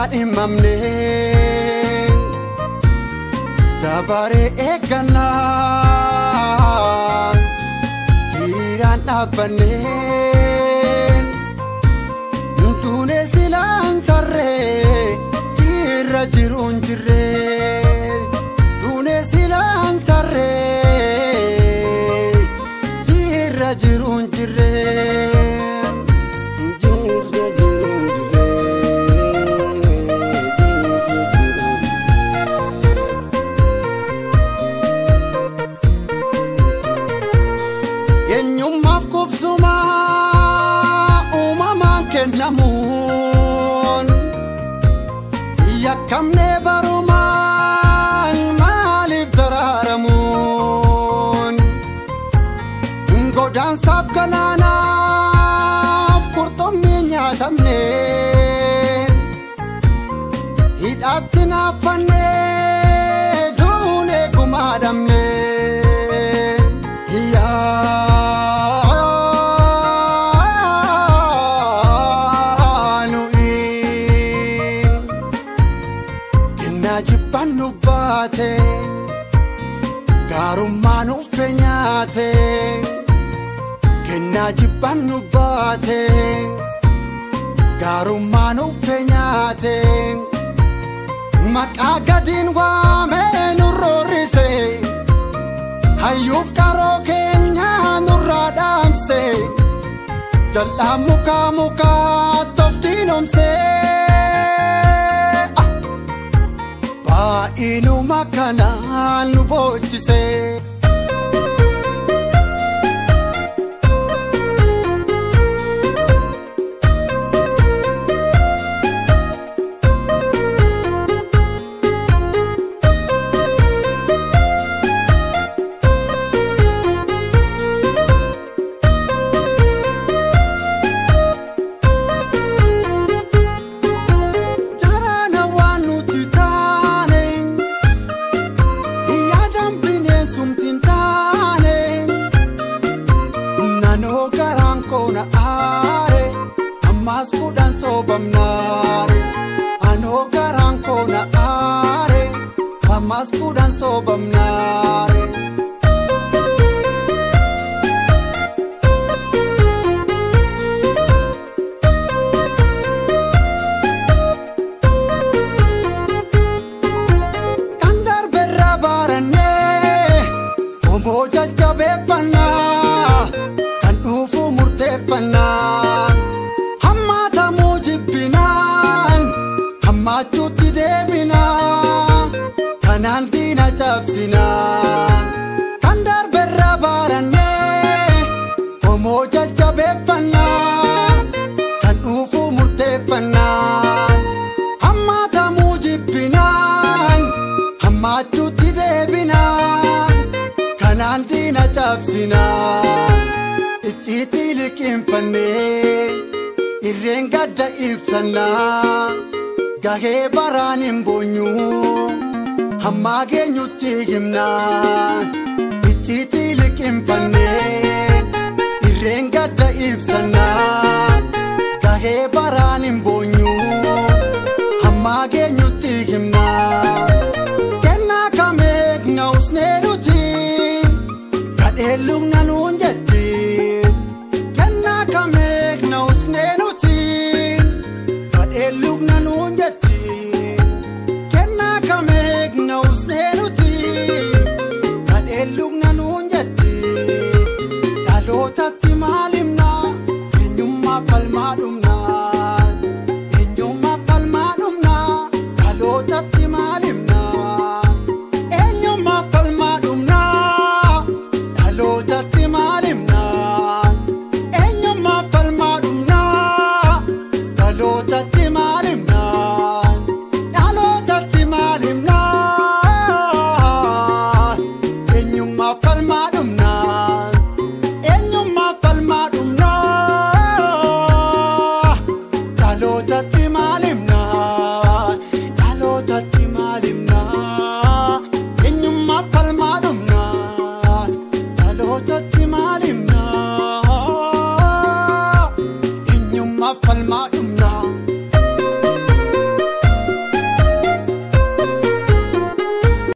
Kaadhimamne dabaree eeggannaa hiriiraan dhaabbanne duune silaan tarree jirra jiruun jirree duune silaan tarree jirra jiruun jirree. Eenyummaaf qubsumaa uumamaan kennamuun yakkamnee barumaan maaliif daraaramuun godaansaaf galaanaaf qurxummii nyaatamne hidhaatti naaffannee duunee gumaadhamne. Jibban nu baate gaarummaa nuuf nyaate kennaa jibban nu baate gaarummaa nuuf nyaate maqaa gadiin waamee nu roorrise hayyuuf qaroo keenyaa nurraa dhaamse jal'aa mukaa mukaa toftiinomse. Baay'inuma kanaan nu boochise. Ammas kudhan soobamnaare anoo garaan koona aare ammas kudhan soobamnaare. Kan darberraa barannee homoo jajjabeeffannaa kan dhufu murteeffannaa. Hammachuutti deebinaa kanaan diina cabsinaa kan darberraa barannee homoo jajjabeeffannaa kan dhufu murteeffannaa hammaatamuu jibbinaan hammachuutti deebinaa kanaan diina cabsinaa icciitii liqinfannee irreen gadda ibsannaa. Gahee baraan hin boonyu hammaa geenyutti himnaa icciitii liqinfannee irreen gadda ibsannaa gahee baraan hin boonyu hammaa geenyutti himnaa kennaa kameek na usnee nuti gadhee lugna nuun jetti kennaa kameek na usnee nuti gadhee lugna nuun jetti kennaa kameek na usnee nuti gadhee lugna nuun jetti dhaloota